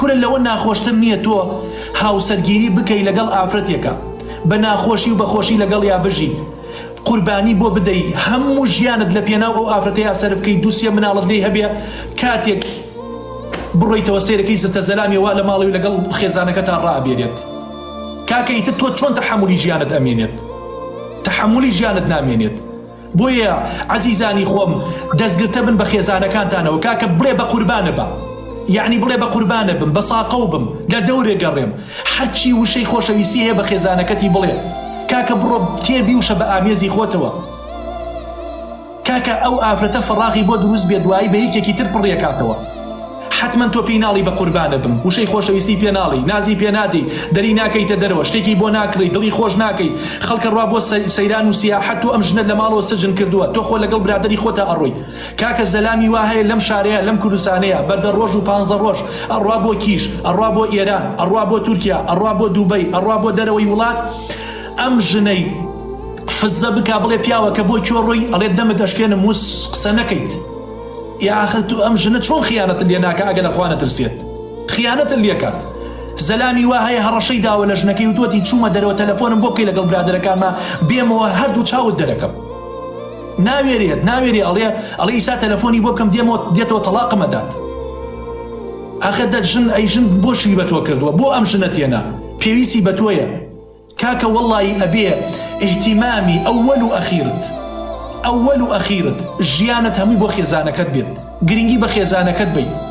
کورە لەوە ناخۆشتر نیە تۆ هاوسەرگیری بکەی لەگەڵ ئافرەتێکا بە ناخۆشی و بە خۆشی لەگەڵیا بژی قوربانی بۆ بدەی هەموو ژیانت لە پێناو ئەو ئافرەتەیا سەرف کەی دوو سێ مناڵت لێی هەبێ کاتێک بڕۆیتەوە سەیرەکەی زرتە زەلامی وا لە ماڵی و لەگەڵ خێزانەکەتا ڕائەبێرێت کاکە ئیتر تۆ چۆن تەحەمولی ژیانت ئەمێنێت تەحەمولی ژیانت نامێنێت. بۆیە عەزیزانی خۆم دەستگرتە بن بە خێزانەکانتانەوە کاکە بڵێ بە قوربانە بە یەعنی بڵێ بە قوربانە بم بە ساقەو بم لە دەورێ گەڕێم هەرچی وشەی خۆشەویستی هەیە بە خێزانەکەتی بڵێ کاکە بڕۆ تێر بیوشە بە ئامێزی خۆتەوە کاکە ئەو ئافرەتە فەڕاغی بۆ دروست بێ دوایی بە یەکێکی تر پڕیەکاتەوە. حەتمەن تۆ پێی ناڵێی بە قوربانت بم، وشەی خۆشەویستی پێ ناڵێی، نازی پێ نادەی، دەری ناکەیتە دەرەوە، شتێکی بۆ ناکڕی، دڵی خۆش ناکەی، خەڵک ئەڕوا بۆ سەیران و سیاحەت تۆ ئەم ژنەت لە ماڵەوە سجن کردووە، تۆ خۆ لەگەڵ برادەری خۆتا ئەڕۆی. کاکە زەلامی وا هەیە لەم شارەیا، لەم کوردستانەیا، بە دە ڕۆژ و پانزە ڕۆژ ئەڕوا بۆ کیش، ئەڕوا بۆ ئێران، ئەڕوا بۆ تورکیا، ئەڕوا بۆ دوبەی، ئەڕوا بۆ دەرەوەی وڵات، ئەم ژنەی فزە بکا بڵێ پیاوەکە بۆ کوێ ڕۆی، ئەڵێ دەمت ئەشکێنم وس قسە نەکەیت. ئێ ئاخر تو ئەم ژنە چۆن خیانەتت لێ ناکا ئەگەر لە خوا نەترسێت خیانەتت لێکات زەلامی وا هەیە هەڕەشەی داوە لە ژنەکەی وتوەتی چوومە دەرەوە تەلەفۆنم بۆ بکەی لەگەڵ برادەرەکانما بێمەوە هەردوو چاوت دەرەکەم ناوێرێت ناوێرێ ئەڵێ ئەڵێ ئیسا تەلەفۆنی بۆ بکەم دێمەوە دێتەوە تەڵاقم ئەدات ئاخر دە ژن ئەی ژن بۆ شوی بە تۆ کردووە بۆ ئەم ژنە تێنا پێویستی بە تۆیە کاکە وەڵایی ئەبێ ئیهتیمامی ئەوەل و ئەخیرت ئەوەل و ئەخیرت ژیانت هەمووی بۆ خێزانەکەت بێت گرنگی بە خێزانەکەت بەیت.